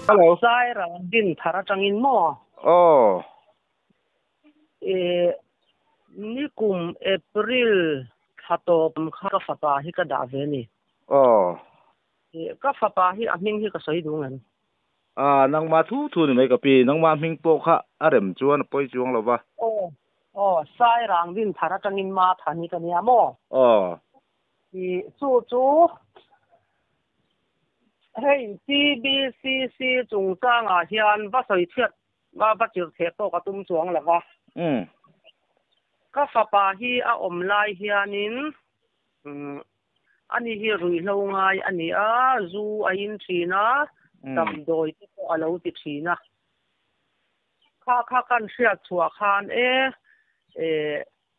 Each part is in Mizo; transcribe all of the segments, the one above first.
Hello. Sairang Dinthar atangin maw? Aw. E nikum April thla tawp kha ka fapa hi ka dah ve ni. Aw. E ka fapa hi a hming hi ka sawi duh ngem? A nangma thu thu ni mai ka pi, nangma hming pawh kha a rem chuan a pawi chuang lo va. Aw. Aw, Sairang Dinthar atangin Mathan hi ka nia maw? Aw. I chu chu Hei TBCC chungchangah hian va sawi chhiat va va chirh theh pawh ka tum chuang lo va. Ka fapa hi a awm lai hianin ani hi ruihhlo ngai a ni a, zu a in thin a, damdawi te pawh a lo ti thin a. Kha kha kan hriat chhuah khan e,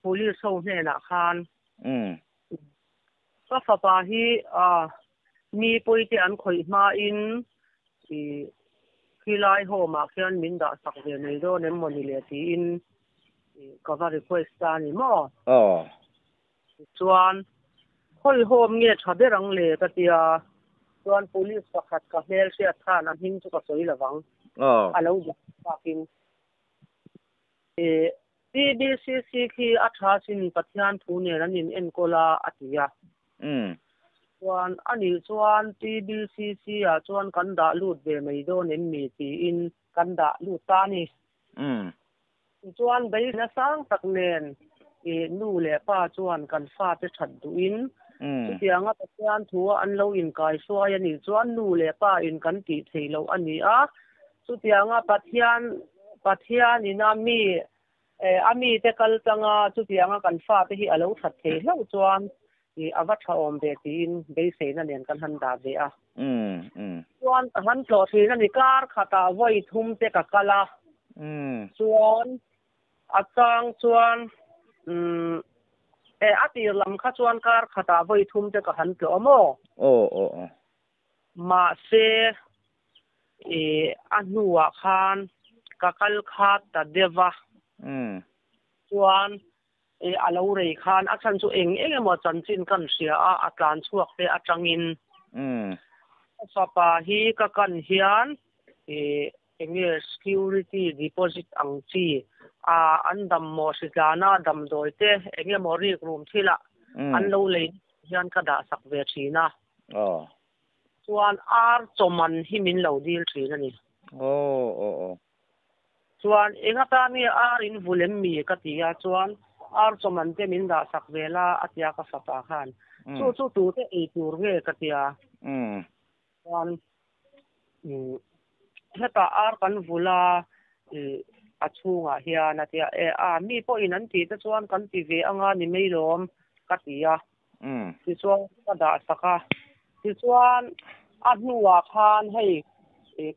police ho hnenah khan Ka fapa hi mi pawite an khawih hmain i khilai home ah khian min dah sak ve mai dawn em mawni le tiin ka va request ta a ni maw? Aw. Tichuan, khawi home nge tha ber ang le ka tia, chuan police pakhat ka hmelhriat khan a hming chu ka sawi lo vang. Aw. A lo dah takin. TBCC khi a tha sin Pathian thu nen an in enkawl a a ti a. Chuan a nih chuan TBCC ah chuan kan dah lut ve mai dawn em mi tiin kan dah lut ta a ni. Tichuan beihna sang tak nen i nu leh pa chuan kan fate that duhin chutianga Pathian thu a an lo inkaihruai a nih chuan nu leh pa in kan tih theih loh a ni a. Chutianga Pathian Pathianin a mi a mite kal tanga chutianga kan fate hi a lo that thei hlauh chuan i a va tha awm ve tiin beiseina nen kan han dah ve a. Chuan ka han tlawh thin a ni, kar khatah vawi thum te ka kal a. Chuan a chang chuan a tir lam kha chuan kar khatah vawi thum te ka han tlawh a maw? Mahse I a hnuah khan ka kal kha ta deuh a. Chuan i a lo rei khan a chhan chu eng eng emaw chanchin kan hria a, a tlan chhuak te atangin ka fapa hi ka kan hian i enge security deposit ang chi a an dam maw hritlana damdawi te eng emaw rikrum thilah an lo lei hian ka dah sak ve thin a. Chuan ar chawman hi min lo dil thin a ni. Aw aw aw. Chuan eng atan nge ar in vul em mi ka ti a, chuan ar chawman te min dah sak ve la a tia ka fapa khan. Chu chu tute ei tur nge ka tia. Chuan hetah ar kan vul a a chhungah hian a tia e a mi pawhin an tih te chuan kan ti ve anga ni mai lawm ka ti a. Tichuan ka dah sak a, tichuan a hnuah khan hei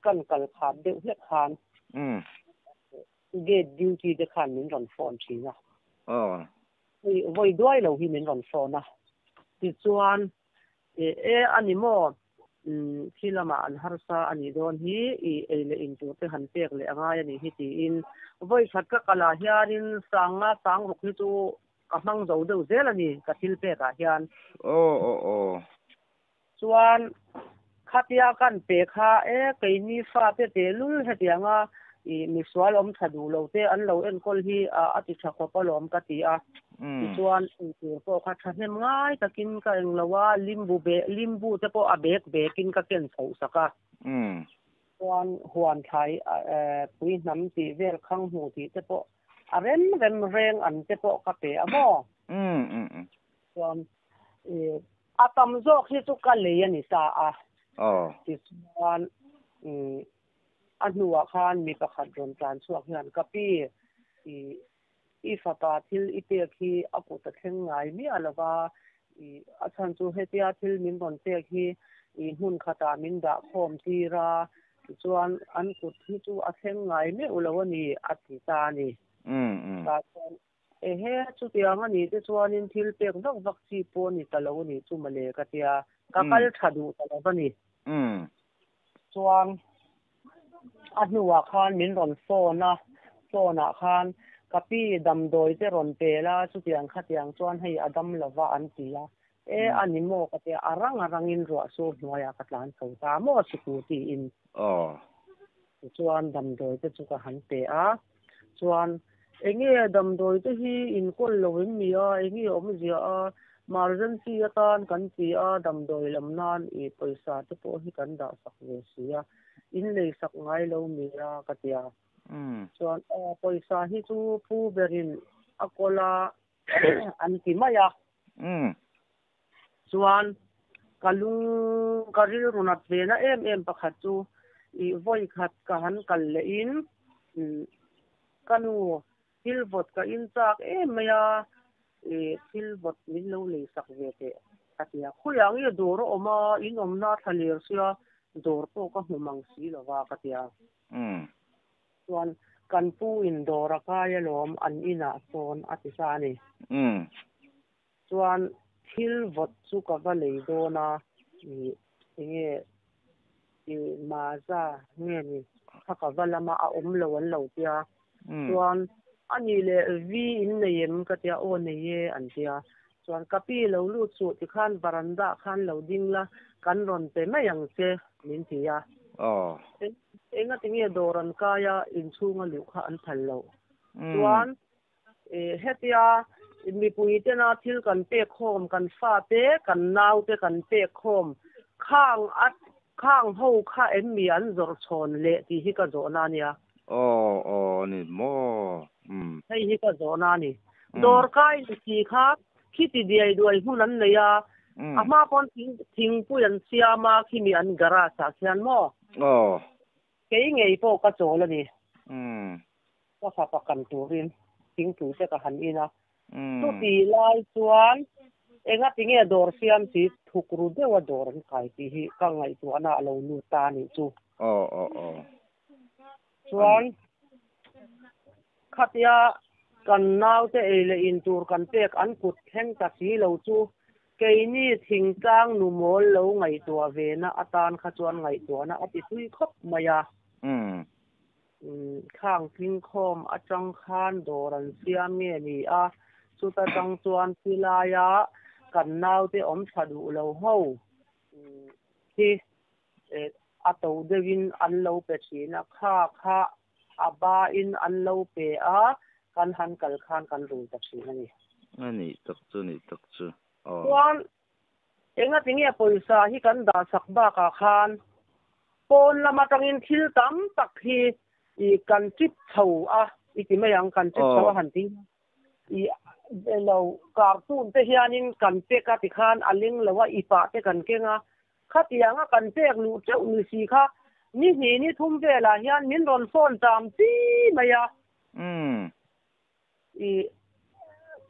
kan kal khat deuh hlek khan gate duty te khan min rawn phone thin a, hei vawi duai lo hi min rawn phone a, tichuan e a ni maw khi lamah an harsa a nih dawn hi i ei leh in tur te han pek leh a ngai a nih hi tiin vawi khat ka kalah hianin sanga sangruk hi chu Ka hmang zo deuh zel a ni ka thil pek ah hian. Aw aw aw. Chuan khatia kan pe kha e keini fate tehlul hetianga i misual awm tha duh lo te an lo enkawl hi a ti tha khawp alawm ka ti a. Tichuan eitur pawh kha thahnem ngai takin ka eng lo a, limbu be limbu te pawh a bek bekin ka ken chhoh sak a. Chuan huan thlai pui hnam tih vel khang hmu tih te pawh A rem rem reng an te pawh ka pe a maw? Chuan a tam zawk hi chu ka lei a ni ta a. Tichuan a hnuah khan mi pakhat rawn tlan chhuak hian ka pi i fapa thil i pek hi a kut a thleng ngai miah lo va, a chhan chu hetia thil min rawn pek hi i hmun khatah min dah khawm tir a, Tichuan, an kut hi chu a thleng ngai meuh lo a ni, a ti ta a ni. Tah chuan, Ehe, chutiang a nih te chuanin thil pek vak vak chi pawh a ni ta lo a nih chu mawle ka tia, ka kal tha duh ta lo a ni. Chuan, a hnuah khan min rawn phone a, phone ah khan ka pi damdawi te rawn pel a, chutiang khatiang chuan hei a dam lo va an ti a, E a ni maw ka tia, a rang a rangin ruah sur hnuaiah ka tlan chho ta maw sikul tiin. Aw. Tichuan damdawi te chu ka han pe a, chuan enge damdawi te hi inkawl lo em ni a, enge awmzia a, emergency atan kan ti a, damdawi lam nan i pawisa te pawh hi kan dah sak ve si a, in lei sak ngai lo mi a ka ti a. Chuan aw pawisa hi chu pu berin a kawl a an ti mai a. Chuan ka lung ka rilru nat ve na em em pakhat chu i vawi khat ka han kal leh in ka nu thil vawt ka in chak em mai a i thil vawt min lo lei sak ve teh ka ti a, khawiah nge dawr a awm a in awmna thla ler sia dawr pawh ka hmu mang si lo va ka ti a. Chuan kan pu in dawr a kai alawm an inah sawn a ti sa a ni. Chuan thil vawt chu ka va lei dawn a, ih enge ih Maaza nge ni kha ka va lama a awm lo an lo tia. Chuan a nih leh vi in nei em ka tia, aw nei e an tia. Chuan ka pi lo lut suh tikhan varanda ah khan lo ding la, kan rawn pe mai ang che min ti a. Enga tinge dawr an kai a, inchhunga luh kha an phal loh. Chuan Hetia mipui tena thil kan pek khawm, kan fate, kan naute kan pek khawm khang a khang ho kha em mi an zawrh chhawn leh tih hi ka zawhna a nia. Aw aw a ni maw? Umm. Hei hi ka zawhna a ni. Dawrkai ni si kha khiti diai duai hmun an nei a, a hma pawn thing thingpui an siam a khimi an garage ah khian maw? Aw. Kei ngei pawh ka chawl a ni. Umm. Ka fapa kan turin thingpui te ka han in a, chuti lai chuan engati nge dawr siam chi thuk ru deuha dawr an kai tih hi ka ngaihtuahna a lo lut ta a nih chu. Chuan khatia kan naute ei leh in tur kan pek an kut thleng ta si lo chu keini thingtlang nu mawl lo ngaihtuah ve na atan kha chuan ngaihtuahna a ti tui khawp mai a. Khang tlingkhawm atang khan dawr an siam nge ni a, chuta tang chuan tilaia kan naute awm tha duh lo ho hi a to deuhin an lo pe thin a, kha kha a bain an lo pe a, kan han kal khan kan rul ta thin a ni. A nih tak chu, nih tak chu. Aw. Chuan Engati nge pawisa hi kan dah sak bakah khan pawn lam atangin thil tam tak hi i kan trip chho a i ti mai ang, kan trip chho a han ti i lo cartoon te hianin kan pek a tikhan a ling lo a i pah te kan keng a, khatianga kan pek luh teuh ni si kha ni hnih ni thum velah hian min rawn phone tam chi mai a. I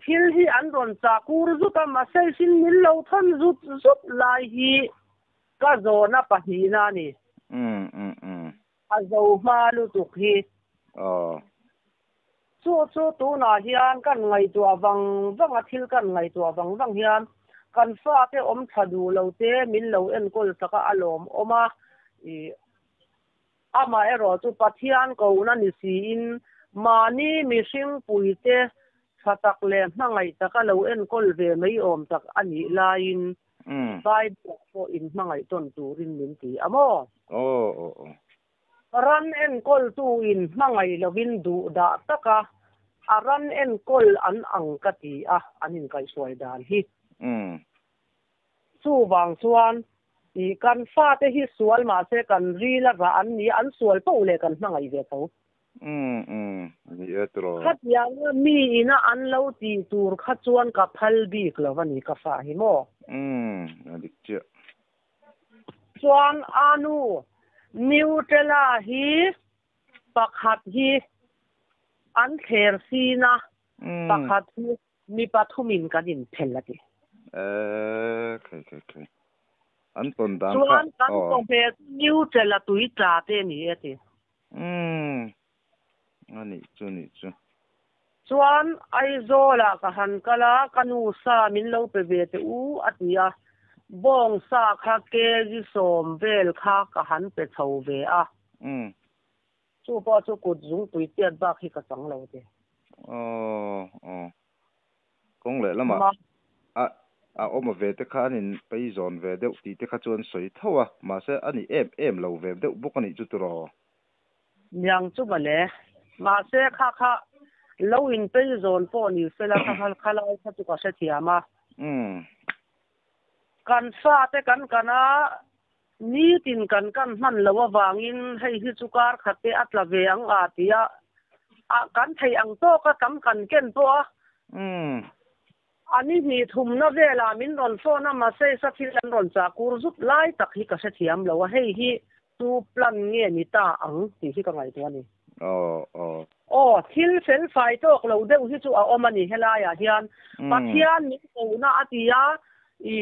thil hi an rawn chah kur zut a, mahse sin min lo thawn zut zut lai hi ka zawhna pahnihna a ni. A zo hma lutuk hi. Chu chu tunah hian kan ngaihtuah vang vang a, thil kan ngaihtuah vang vang hian kan fate awm tha duh lo te min lo enkawl sak a, a lawmawm a. I Amaherawh chu Pathian kohna ni siin mahni mihring puite tha tak leh hmangaih taka lo enkawl ve mai awm tak a nih laiin Bible ah pawh inhmangaih tawn turin min ti a maw? Ran enkawltu in hmangaih lovin duh dah taka a ran enkawl an ang ka ti a, an inkaihhruai dan hi. Chuvang chuan i kan fate hi sual mahse kan ril a rah an ni a, an sual poh leh kan hmangaih ve tho. Umm umm ni e tiraw. Khatianga mi ina an lo tih tur kha chuan ka phal bik lo a ni ka fa hi maw. Umm a dik chiah. Chuan a nu Nutella hi pakhat hi an thler sin a, pakhat hi Mi pathumin kan inphel a ti. Eee khai khai khai. An tawn dan kha. Chuan kan chawhmeh chu neutral a tui tla te a ni e a ti. Umm a nih chu nih chu. Chuan Aizawlah ka han kal a, ka nu sa min lo pe ve teh u a ti a, bawng sa kha kg 10 vel kha ka han pe chho ve a. Umm. Chu pawh chu kut zungpui tiat bak hi ka chang lo ti. Aw aw. Kawng leh lamah a a awm ve te kha an in pei zawn ve deuh tih te kha chuan sawi tho a, mahse a ni em em lo ve deuh bawk a nih chu tiraw? Niang chu mawle. Mahse kha kha lo in pei zawn pawh ni sela kha kha khalai kha chu ka hrethiam a. Umm. Kan fate kan kan a, nitin kan kan hman loh avangin hei hi chu kar khat te a tla ve ang a ti a, a kan theih ang tawka tam kan ken pawh a. Umm. A ni hnih thumna velah min rawn phone a, mahse sa thil an rawn chah kur zut lai tak hi ka hrethiam lo a, hei hi tu plan nge ni ta ang tih hi ka ngaihtuah a ni. Aw aw. Aw, thil fel fai tawk lo deuh hi chu a awm a ni helaiah hian. Pathian min kohna a ti a, i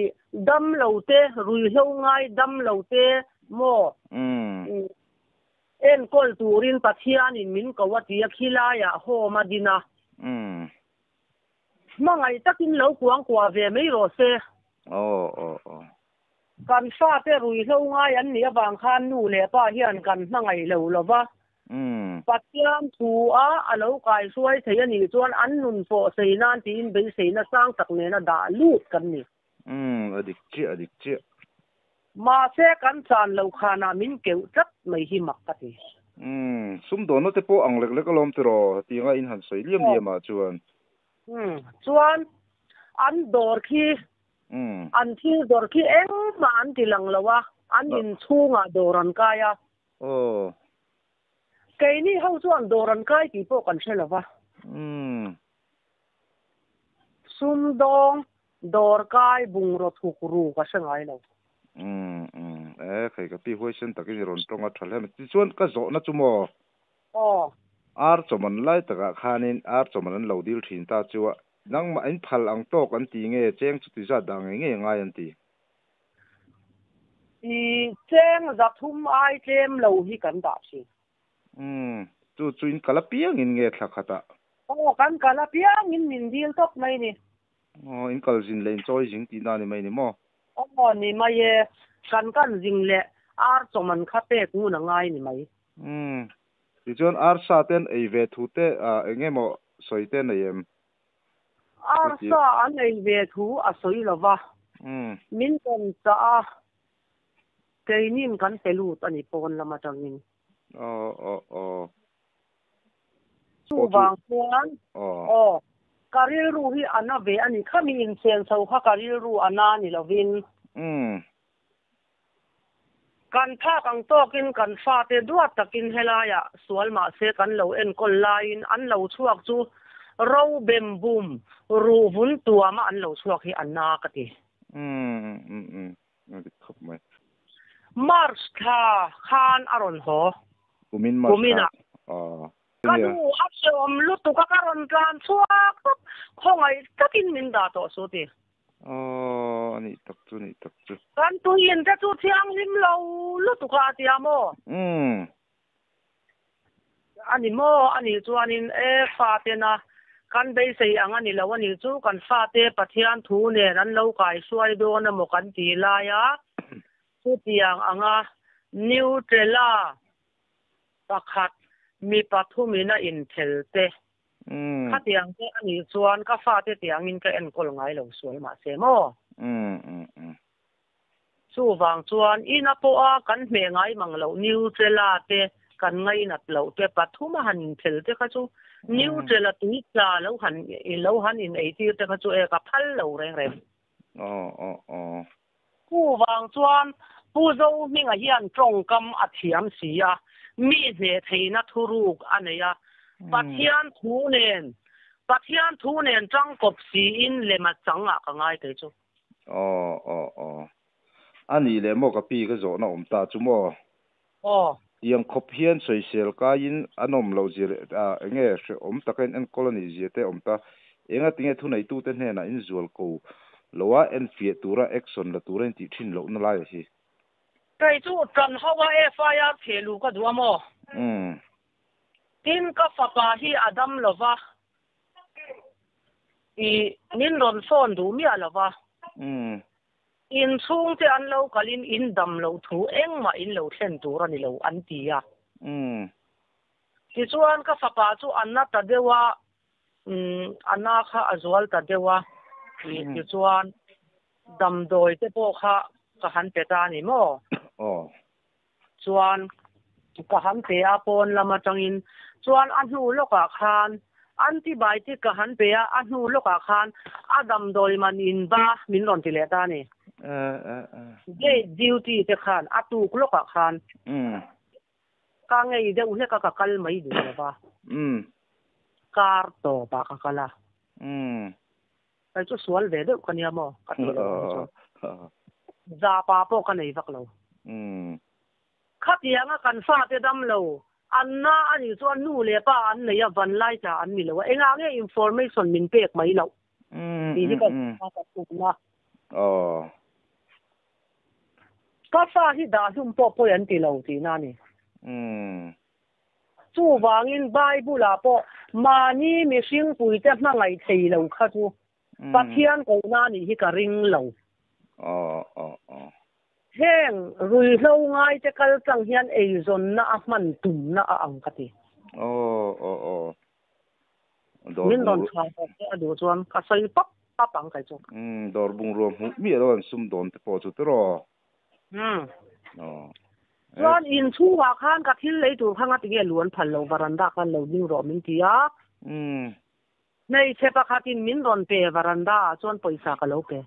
dam lo te, ruihhlo ngai dam lo te maw enkawl turin Pathianin min ko a ti a, khilaiah home a din a. Hmangaih takin lo kuang kuah ve mai rawh se. Aw aw aw. Kan fate ruihhlo ngai an nih avang khan nu leh pa hian kan hmangaih lo lo va. Pathian thu a a lo kaihruai thei a nih chuan an nun pawh sei nan tiin beiseina sang tak nena dah lut kan ni. Umm a dik chiah a dik chiah. Mahse kan chan lo khanah min keuh tlat mai hi mak ka ti. Umm sumdawnna te pawh ang lek lek alawm tiraw tianga in han sawi liam liam ah chuan. Umm chuan an dawr khi an thil dawr khi engmah an ti lang lo a, an inchhungah dawr an kai a. Aw. Keini ho chuan dawr an kai tih pawh kan hre lo va. Umm. Sumdawng dawr kai bungraw thuk ru ka hre ngai lo. Umm umm e khei ka pi huaisen takin i rawn tawng a tha hle mai. Tichuan ka zawhna chu maw? Aw. Ar chawman lai takah khanin ar chawman an lo dil thin ta chu a, nangmah in phal ang tawk an ti nge cheng chuti zat dah ngei ngei a ngai an ti? I cheng zathum ai tlem lo hi kan dah thin. Umm, chu chu in kal apiangin nge thla khatah? Aw, kan kal apiangin min dil tawp mai ni. Aw, in kal zin leh in chawi zing tihna a ni mai ni maw? Aw, ni mai e. Kan kan zing leh ar chawman kha pek ngun a ngai ni mai. Umm, tichuan ar sa te an ei ve thu te eng nge maw sawi te nei em? Ar sa an ei ve thu a sawi lo va, min rawn chah a, keinin kan pe lut a ni pawn lam atangin. Aw aw aw. Chuvang chuan aw ka rilru hi a na ve a ni. Khami inchen chho kha ka rilru a na ni lovin. Kan phak ang tawkin kan fate duat takin helaiah sual mahse kan lo enkawl laiin an lo chhuak chu ro bem bum ruh vun tuama an lo chhuak hi a na ka ti. Umm umm umm A dik khawp mai. March thla khan a rawn haw. Kumin March thla. Kuminah. Aw. Ka nu a hreawm lutuk a ka rawn tlan chhuak tawp. Khawngaih takin min dah tawh su ti. Aw a nih tak chu a nih tak chu. Kan tuiin te chu thianghlim lo lutuk a a tia maw? Umm. A ni maw? A nih chuanin e fatena kan beisei ang a ni lo a nih chu kan fate Pathian thu nen an lo kaihruai dawn emaw kan tih laia chutiang anga Nutrela pakhat mi pathumin a inphel te khatiang te a nih chuan ka fate tiangin ka enkawl ngai lo sual mahse maw? Chuvang chuan ina pawha kan hmeh ngai mang loh Nutrela te kan ngainat loh te pathum a han inphel te kha chu Nutrela tui tla lo han lo han in eitir te kha chu e ka phal lo reng reng. Aw aw aw. Chuvang chuan Pu Zohminga hian tawngkam a thiam si a, mi hneh theihna thuruk a nei a, Pathian thu nen Pathian thu nen tangkawp siin lema changah ka ngai kei chu. Aw aw aw. A nih leh maw ka pi ka zawhna awm ta chu maw? Aw. Tiang khawp hian sawisel kaiin a nawm loh zia leh eng nge hrehawm taka in enkawl a nih zia te awm ta. Enga tinge thuneitute hnenah in zual ko lo a enfiah tura action la tura in tih thin lohna lai a hi. Kei chu tan ho a FIR theh luh ka duh a maw? Umm. Tin ka fapa hi a dam lo va. I min rawn phone duh miah lo va. In chhungte an lo kalin in dam loh thu engmah in lo thlen tur a ni lo an ti a. Tichuan ka fapa chu a na ta deuh a, a na kha a zual ta deuh a, tichuan damdawi te pawh kha ka han pe ta a ni maw? Chuan. Ka han pe a pawn lam atangin chuan a hnu lawkah khan antibiotic ka han pe a, a hnu lawkah khan a damdawi man in ba min rawn ti leh ta a ni. Gate duty te khan a tuk lawkah khan ka ngei deuh hlek a ka kal mai duh lo va, kar tawpah ka kal a. Kei chu sual ve deuh ka nia maw ka tih loh ang chu. Zapa pawh ka nei vak lo. Khatianga kan fate dam lo an na a nih chuan nu leh pa an nei a, van lai tla an ni lo a, engah nge information min pek mai loh tih hi ka ka tum a. Ka fa hi dah hlum pawh pawi an ti lo tihna a ni. Chuvangin Bible-ah pawh mahni mihring puite hmangaih thei lo kha chu Pathian kohna a nih hi ka ring lo. Heng ruihhlo ngaite kal tlang hian eizawnna a hman tumna a ang ka ti. Min rawn chhang tawh te a duh chuan ka sawi pap pap ang kai chu. Dawr bungrua hmuh miah lo an sumdawn te pawh chu tiraw? Chuan in chhungah khan ka thil lei tur kha ngatinge luan phal lo varanda khan lo ding rawh min ti a. Hmeichhe pakhatin min rawn pe varanda ah chuan pawisa ka lo pe.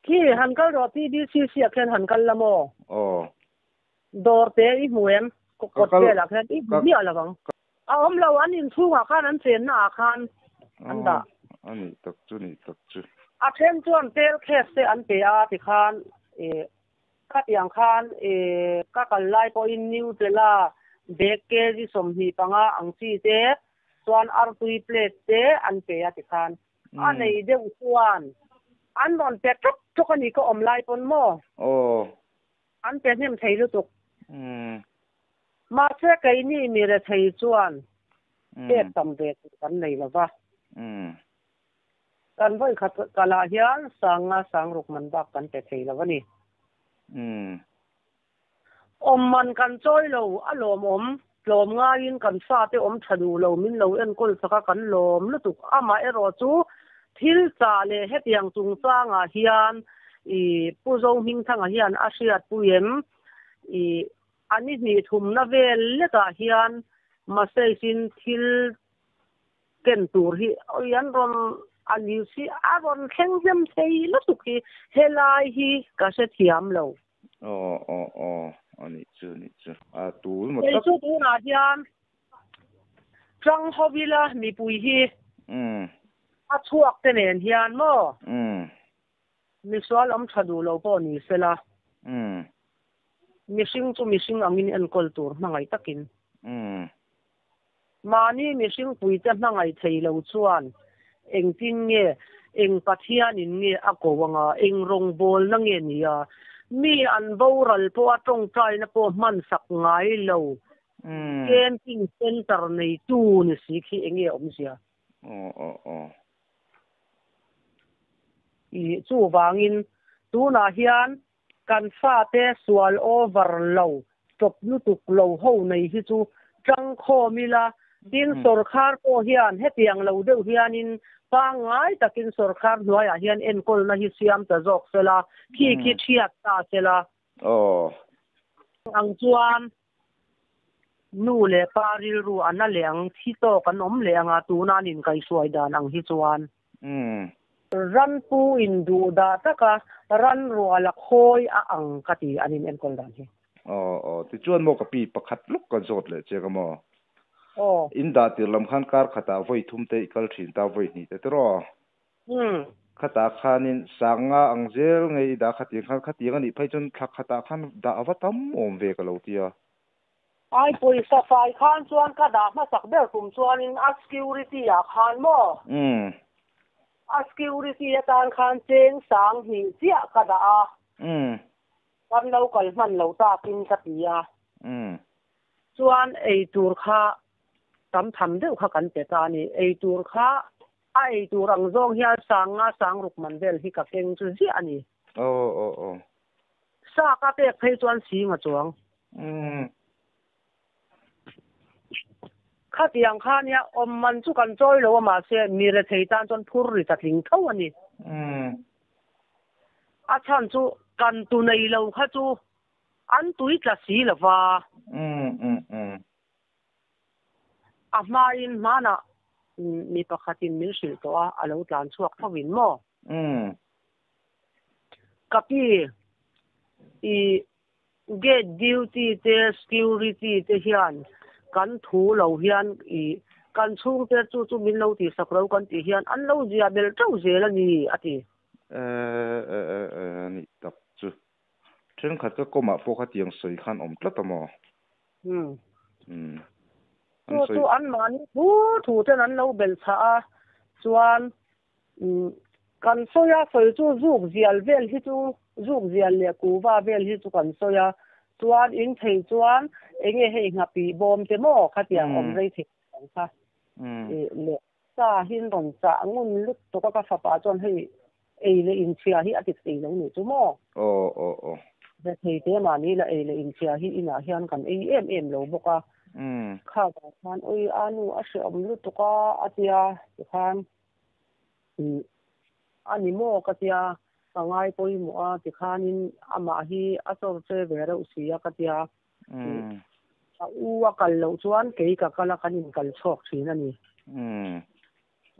Khi han kal rawh TBCC ah khian han kal la maw? Dawr te i hmu em? Kawt velah khian i hmu miah lo ang. A awm lo, an inchhungah khan an chenna ah khan an dah. A nih tak chu, nih tak chu. A then chuan tel case te an pe a tikhan ih khatiang khan ih ka kal lai pawhin Nutella bag kg 25 ang chi te chuan artui plate te an pe a tikhan a nei deuh chuan an rawn pe ṭawk ṭawk a ni ka awm lai pawn maw? Aw. An pe hnem thei lutuk. Mahse keini mi rethei chuan pek tam ve tur kan nei lo va. Kan vawi khat kalah hian sanga sangruk man bak kan pe thei lo a ni. Awm man kan chawi lo, a lawmawm, tlawm ngaiin kan fate awm tha duh lo min lo enkawl chak a kan lawm lutuk. Amaherawh chu thil chah leh hetiang chungchangah hian i Pu Zohmingthanga hian a hriatpui em? I A ni hnih thumna vel lekah hian message-in thil ken tur hi awi an rawn a news hi a rawn thleng hnem thei lutuk hi helai hi ka hrethiam lo. Aw aw aw a nih chu a nih chu a tul maw tak. Kei chu tunah hian tang ho ila mipui hi a chhuak te nen hian maw misual awm tha duh lo pawh ni sela. Mihring chu mihring angin enkawl tur hmangaih takin. Mahni mihring puite hmangaih thei lo chuan engtin nge, eng Pathianin nge a ko anga, eng rawngbawlna nge nia, mi an boral pawha tawngtaina pawh hmansak ngai lo camping centre neitu ni si khi enge awmzia? I chuvangin tunah hian Kan fate sual over lo, tawp lutuk lo ho nei hi chu tang khawm ila, tin sawrkhar pawh hian hetiang lo deuh hianin pangngai takin sawrkhar hnuaiah hian enkawlna hi siam ta zawk sela, khi khi thiat ta sela. Ang chuan nu leh pa rilru a na leh ang, thi tawk an awm leh ang a, tuna an inkaihhruai dan ang hi chuan. Ran pu in duh dah taka ran rual a khawi a ang ka ti an in enkawl dan hi. Aw aw tichuan maw ka pi pakhat lawk ka zawt leh che ka maw. Aw. In dah tir lam khan kar khatah vawi thum te i kal thin ta vawi hnih te tiraw. Khatah khanin sanga ang zel nge i dah khatiang khan khatiang a nih phei chuan thla khatah khan dah a va tam awm ve ka lo tia. Ai pawisa fai khan chuan ka dah hmasak ber tum chuanin a security ah khan maw? A security atan khan cheng sang hnih chiah ka dah a. Kan lo kal hman lo takin ka ti a. Chuan ei tur kha tam tham deuh kha kan pe ta a ni. Ei tur kha a ei tur ang zawng hian sang nga sang ruk man vel hi ka keng chu ziah a ni. Sa ka pek phei chuan sing a chuang. Khatiang kha nia awm man chu kan chawi lo a mahse mi rethei tan chuan phur ri ta tling tho a ni. A chhan chu kan tu nei lo kha chu An tui tla si lo va. Um um um. A hmain hmanah mi pakhatin min hrilh tawh a, a lo tlan chhuak tho in maw? Um. Ka pi, i gate duty te security te hian kan thu lo hian i kan chhungte chu chu min lo tihsak lo kan tih hian an lo zia bel teuh zel a ni, a ti. E e e e nih tak chu. Thenkhat ka kawmah pawh khatiang sawi khan awm tlat a maw? Um. Um. Chu chu anmahni thu thu ten an lo belh chhah a, chuan um kan sawi a, sawi chu zuk zial vel hi chu zuk zial leh kuva vel hi chu kan sawi a, chuan in thei chuan enge hei nghapih bawm te maw khatiang awm rei thei ang kha leh sa hin rawn chah ngun lutuk a ka fapa chuan hei ei leh inchhia hi a ti thei lo nih chu maw? Aw aw aw. Ve thei te mahni la ei leh inchhia hi inah hian kan ei em em lo bawk a. Kha vang khan ui a nu a hrehawm lutuk a a tia tikhan a ni maw ka tia ka ngai pawimawh a tikhanin amah hi a chawr che ve reuh si a ka tia. A u a kal loh chuan kei ka kal a kan inkal chhuak thin a ni.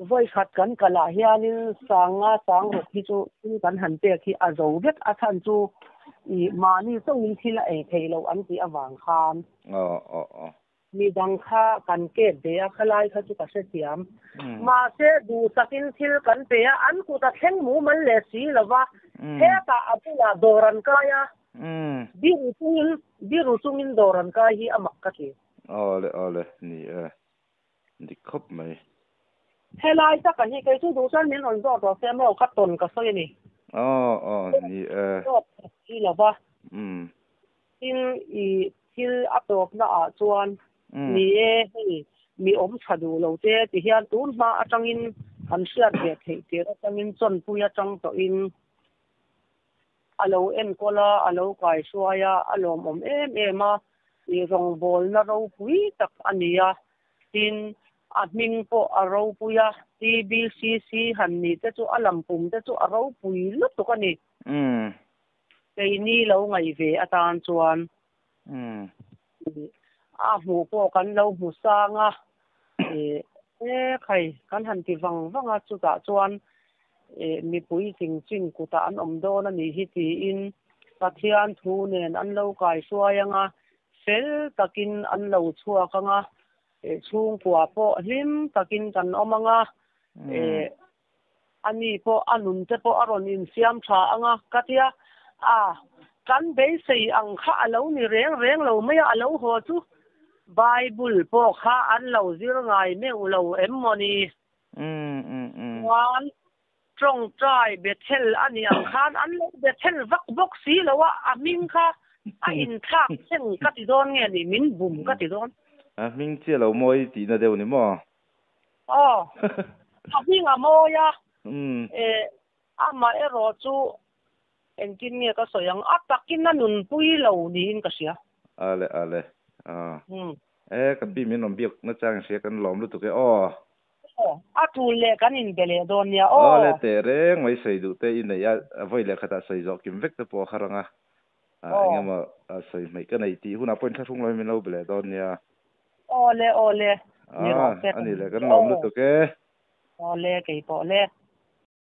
Vawi khat kan kal ah hianin sanga sang ruk hi chu thil kan han pek hi a zo vek a chhan chu i mahni chauhin thil a ei theih loh an tih avang khan midang kha kan kep ve a khalai kha chu ka hrethiam. Mahse duhsakin thil kan pe a an kut a thleng mumal leh si lova hetah a bulah dawr an kai a Biru chungin biru chungin dawr an kai hi a mak ka ti. Awle awle ni e dik khawp mai. Helai taka hi kei chu duh chuan min rawn zawt rawh se maw ka tawn ka sawi a ni. Aw aw ni e. Zawt that si lo va. Umm. Tin i thil a tawpna ah chuan ni e hei mi awm tha duh lo te ti hian tun hma atangin kan hriat ve theih tir atangin chawnpui atang tawhin A lo enkawl a, a lo kaihruai a, a lawmawm em em a, ih rawngbawlna ropui tak a ni a, tin, a hming pawh a ropui a, TBCC han nih te chu a lampum te chu a ropui lutuk a ni. Keini lo ngaih ve atan chuan a hmuh pawh kan lo hmu sang a, ih e khai kan han ti vang vang a, chutah chuan ih mipui ching ching kutah an awm dawn a nih hi tiin Pathian thu nen an lo kaihruai ang a, fel takin an lo chhuak ang a, ih chhungkua pawh hlim takin kan awm ang a, ih Ani pawh a nun te pawh a rawn insiam tha ang a, ka tia. A, kan beisei ang kha a lo ni reng reng lo mai a, a lo haw chu Bible pawh kha an lo zir ngai meuh lo em maw ni? Chuan tawngtai Bethel a nih ang khan an lo Bethel vak bawk si lo a, a hming kha a inthlak thleng ka ti dawn nge ni, min bum ka ti dawn. A hming chiah lo mawi tihna deuh ni maw? Aw, a hming a mawi a, eh, amah erawh chu engtin nge ka sawi ang, a takin a nunpui lo niin ka hria. Ale, ale, aw. Eh, ka pi min rawn biak na chang hria kan lawm lutuk e, aw. Aw, a tul leh kan inbe leh dawn nia, aw. Aw le, teh reng mai sawi duh te i neih a, a vawi leh khatah sawi zawh kim vek te pawh a kha rang a, engemaw sawi hmeih ka nei tih hunah pawh inthlahrung lo in min lo be leh dawn nia. Awle awle ni rawh se. Ani le kan lawm lutuk e. Awle kei pawh le.